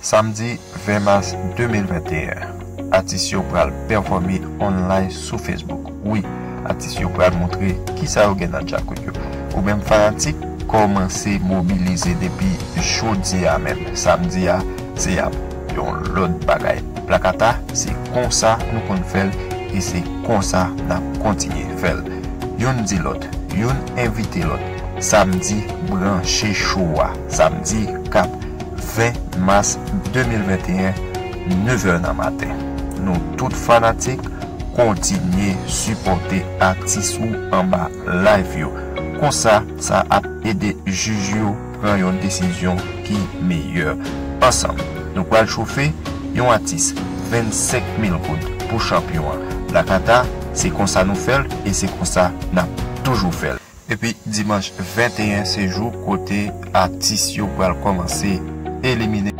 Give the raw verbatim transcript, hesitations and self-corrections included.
Samdi ven mas de mil venteyen, atis yo pral pèfòme online sou Facebook. Wi, atis yo pral montre kisa yo gen nan djakout yo. Ou menm fanatik, kòmanse mobilize depi jodi a menm. Samdi a, se ap yon lòt bagay. Plakata, se konsa nou konn fè l e se konsa n ap kontinye fè l. Youn di lòt, youn envite lòt. Samdi, branche cho a. Samdi k ap ven mas de mil venteyen, nevè nan maten. Nou tout fanatik, kontinye sipòte atis ou anba live yo. Konsa, sa ap ede jij yo pran yon desizyon ki meyè. Ansanm, nou pral chofe yon atis vennsenk mil goud pou chanpyon an. Plakata, se konsa nou fè l e se konsa n ap toujou fè l. Epi dimanch venteyen se jou kote atis yo pral kòmanse elimine